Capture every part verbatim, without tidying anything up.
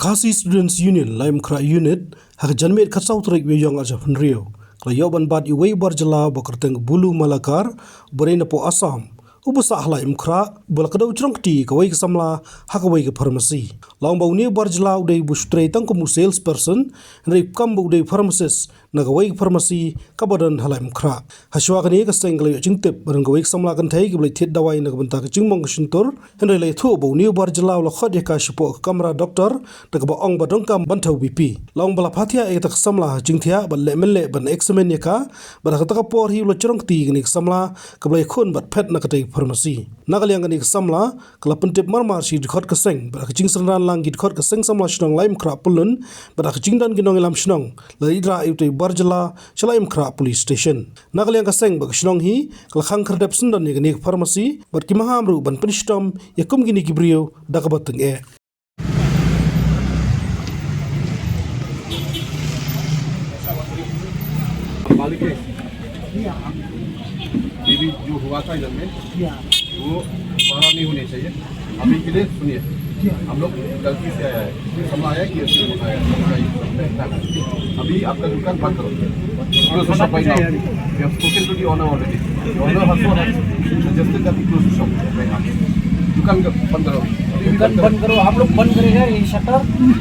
Khasi Students Union Laitumkhrah Unit, ha ka janmiet khatsaw tarik Wei Ïong ar hajar hynriew, ka la ïoh ban bat ïa uwei u bar jylla ba kyrteng Bulu Malakar, uba dei napoh Assam, uba sah ha Laitumkhrah, ba la kdew jrong kti ïa kawei ka samla ha kawei ka pharmacy. La ong ba une u bar jylla u dei ba u trei tang kum u salesperson, hynrei kam ba u dei u pharmacist na kawei ka pharmacy kaba don ha Laitumkhrah. Hashwa kane ka seng ka la ïoh jingtip ba don kawei ka samla kynthei kaba la thied dawai na ka bynta ka jingmong ka shyntur, hynrei la ïathuh ba une u bar jylla u la khot ïa ka shapoh ka kamra doktor da kaba ong ba donkam ban thew B P. La ong ba la phathiah ïa kata ka samla ha jingthiah bad leh mynleh ban examine ïa ka, bad ha kata ka por hi u la jrong kti ïa kane ka samla kaba la ïakhun bad phet na katei ka pharmacy. Na ka liang kane ka samla ka la pyntip marmar sha ki dkhot ka seng, bad ha ka jingsynran lang ki dkhot ka seng samla shnong Laitumkhrah Pyllun, bad ha ka jingdon ki nongïalam shnong, la ïatrah ïa utei u bar jylla sha Laitumkhrah Police Station. Na ka liang ka seng bad ka shnong hi, ka la khang khyrdep syndon ïa kane ka pharmacy, bad ki maham ruh ban pynshitom ïa kum kine ki briew da kaba tyngeh. मालिक है। ये भी जो हुआ था इधर में, वो दोबारा नहीं होने चाहिए। अभी के लिए सुनिए, हम लोग गलती से आया है, ये समझ आया कि ऐसे होता है। अभी आपका दुकान बंद करो, close the shop right now। We have spoken to the owner already। The owner also has suggested that we close the shop right now। दुकान बंद करो। दुकान बंद करो, हम लोग बंद करेगा ये शटर।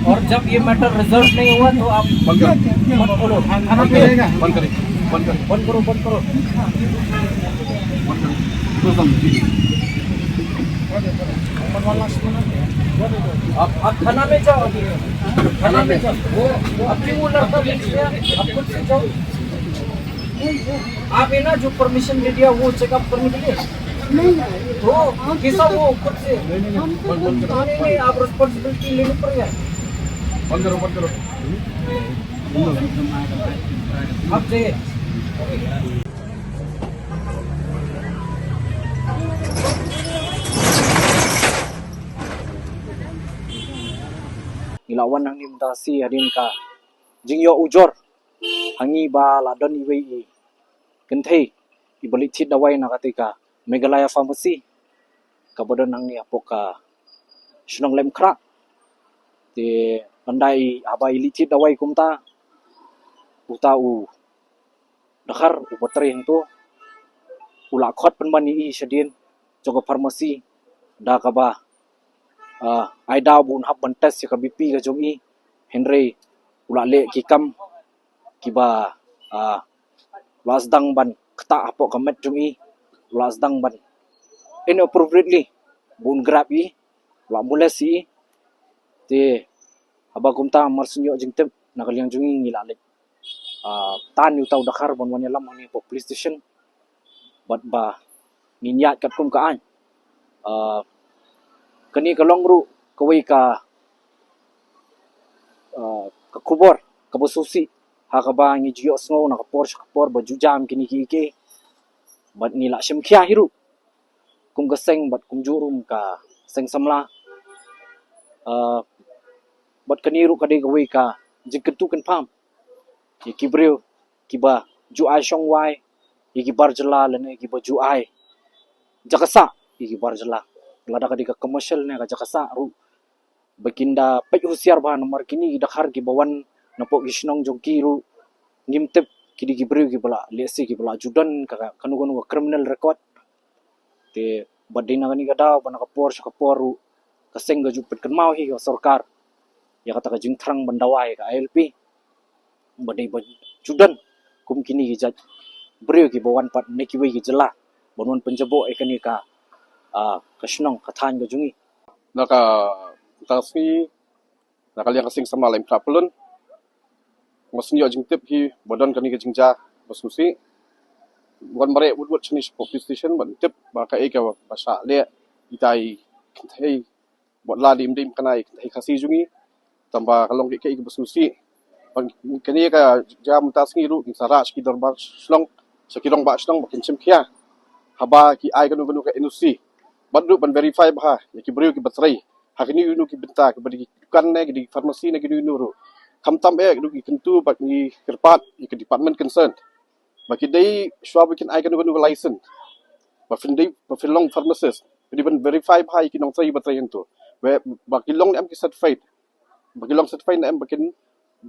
और जब ये मैटर रिजॉल्व नहीं हुआ तो आप बंद करो। बंद करो। बंद करो, बंद करो। बंद करो, बंद करो। बंद करो। आप, आप थाना में जाओ अभी। थाना में जाओ। वो, वो अभी वो लड़का भेज दिया, आप खुद से जाओ। आप है ना जो परमिशन दे दिया वो चेकअप करने के लिए? नहीं, नहीं। तो कैसा वो खुद से? हमको कुछ नहीं, नहीं, नहीं, आप रिस्पॉन्सिबिलिटी लेनी पड़ेगा। बंद करो, बंद करो। आप जाइए। Ngi la wan hangne mynta shi hadien ka jingïoh ujor ha ngi ba la don iwei i kynthei iba leit thied dawai na katei ka Meghalaya Pharmacy kaba don hangne hapoh ka shnong Laitumkhrah. Te ynda i, haba i leit thied dawai kumta, uta u dkhar uba trei hangto u la khot pynban ïa i shadien jong ka pharmacy da kaba, ah, ai daw ba un hap ban test ïa ka B P ka jong i, hynrei u la leh ki kam kiba, ah, u la sdang ban ktah hapoh ka met jong i, u la sdang ban inappropriately ba un grab i, u la molest i. Te haba kumta mar shu ïoh jingtip na ka liang jong ngi, ngi la leit, ah, tan ïa uta u dkhar ban wan ïalam hangne hapoh police station bad ba ngin ïaid katkum ka aiñ. Ah, kane ka long ruh kawei ka, ah, ka khubor kaba sngewsih ha kaba ngi ju ïohsngew na ka por sha ka por ba ju jam kine kiei kiei. Bad ngi la shim khia hi ruh kum ka seng bad kumjuh ruh ka seng samla. Ah, bad kane ruh ka dei kawei ka jingkyntu kynpham ïa ki briew kiba ju ai shong wai ïa ki bar jylla lane kiba ju ai jaka sah ïa ki bar jylla. Lada ka dei ka commercial ne ka jaka sah ruh ba kin da peit husiar bha namar kine ki dkhar kiba wan napoh ki shnong jong ki ruh ngim tip ki dei ki briew kiba la lehse kiba la ju don ka, kano kano ka criminal record. Te bad dei na kane ka daw bad na ka por sha ka por ruh ka seng ka ju pynkynmaw hi ïa ka sorkar ïa kata ka jingthrang ban dawa ïa ka I L P. Ba dei ba ju don kum kine ki jait briew kiba wan pat na kiwei ki jylla ban wan pynjaboh ïa kane ka, ah, ka shnong ka thaiñ ka jong ngi. Na ka, ka sngi, na ka liang ka seng samla Laitumkhrah Pyllun, nga sngew ïoh jingtip hi ba don kane ka jingjia ba sngewsih. Wan mareh wut wut shane shapoh police station ban tip ba kaei kaba shah leh ita i kynthei, wat la dim dim kane i kynthei Khasi jong ngi. Tangba ka long kaei kaei kaba sngewsih. Bad kane ka jia mynta sngi ruh ngin sa rah sha ki dorbar shnong, sha ki rangbah shnong ba kin shim khia haba ki ai kano kano ka N O C. Bad ruh ban verify bha ïa ki briew kiba trei ha kino kino ki bynta, kiba dei ki dukan ne ki dei ki pharmacy ne kino kino ruh. Khamtam eh ruh ngi kyntu bad ngi kyrpad ïa ki department concerned ba ki dei shuwa ba kin ai kano kano ka license ba phin dei, ba phin long pharmacist, ki dei ban verify bha ïa ki nongtrei ba trei hangto ba ki long ne em ki certified. ba ki long certified ne em ba kin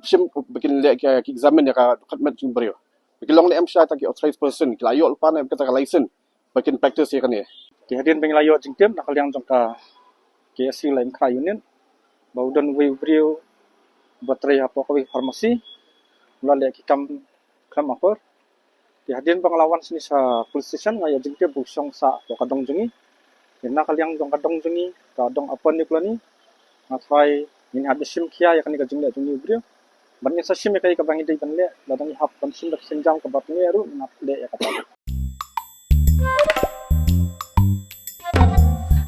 shim, ba kin leh ki, ki examine ïa ka dohkha met jong u briew. Ba ki long ne em sha ta ki authorized person, ki la ïoh lypa ne em kata ka license ba kin practice ïa kane. Te hadien ba ngi la ïoh jingtip na ka liang jong ka K S U Laitumkhrah unit ba u don uwei u briew ba trei hapoh kawei ka pharmacy, u la leh ki kam khlem akor. Te hadien ba nga la wan shane sha police station nga ïoh jingtip ba u shong sah hapoh ka dong jong ngi. Te na ka liang jong ka dong jong ngi, ka dong Upper New Colony, nga tharai ngin hap da shim khia ïa kane ka jingleh jong une u briew. Bad ngin sa shim ïa kaei kaba ngi dei ban leh, lada ngi hap ban shim da ka sienjam kaba tngen ruh ngin hap leh ïa kata.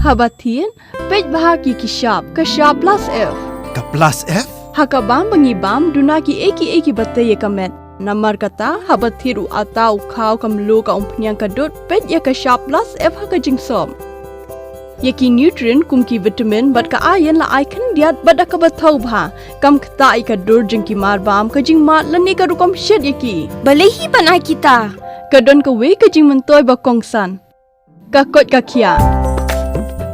Haba thied, peit bha ki ki shap, ka shap plus F. Ka plus F? Ha ka bam ba ngi bam, duna kiei kiei kiba tei ïa ka met. Namar kata, haba thied u atta, u khaw, ka mluh, ka umphniang, ka dud, peit ïa ka shap plus F ha ka jingsop. Ïa ki nutrient kum ki vitamin bad ka iron la ai khyndiat bad da kaba thaw bha. Kam ktah ïa ka dur jong ki marbam, ka jingmad lane ka rukom shet ïa ki. Balei hi ban ai kita? Ka don kawei ka jingmyntoi ba kongsan. Ka koit ka khiah.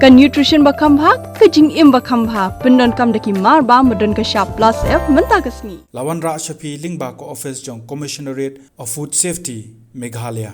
Ka nutrition ba kham bha, ka jingim ba kham bha. Pyndonkam da ki marbam ba don ka shap plus F mynta ka sngi. La wanrah sha phi lyngba ka office jong Commissionerate of Food Safety, Meghalaya.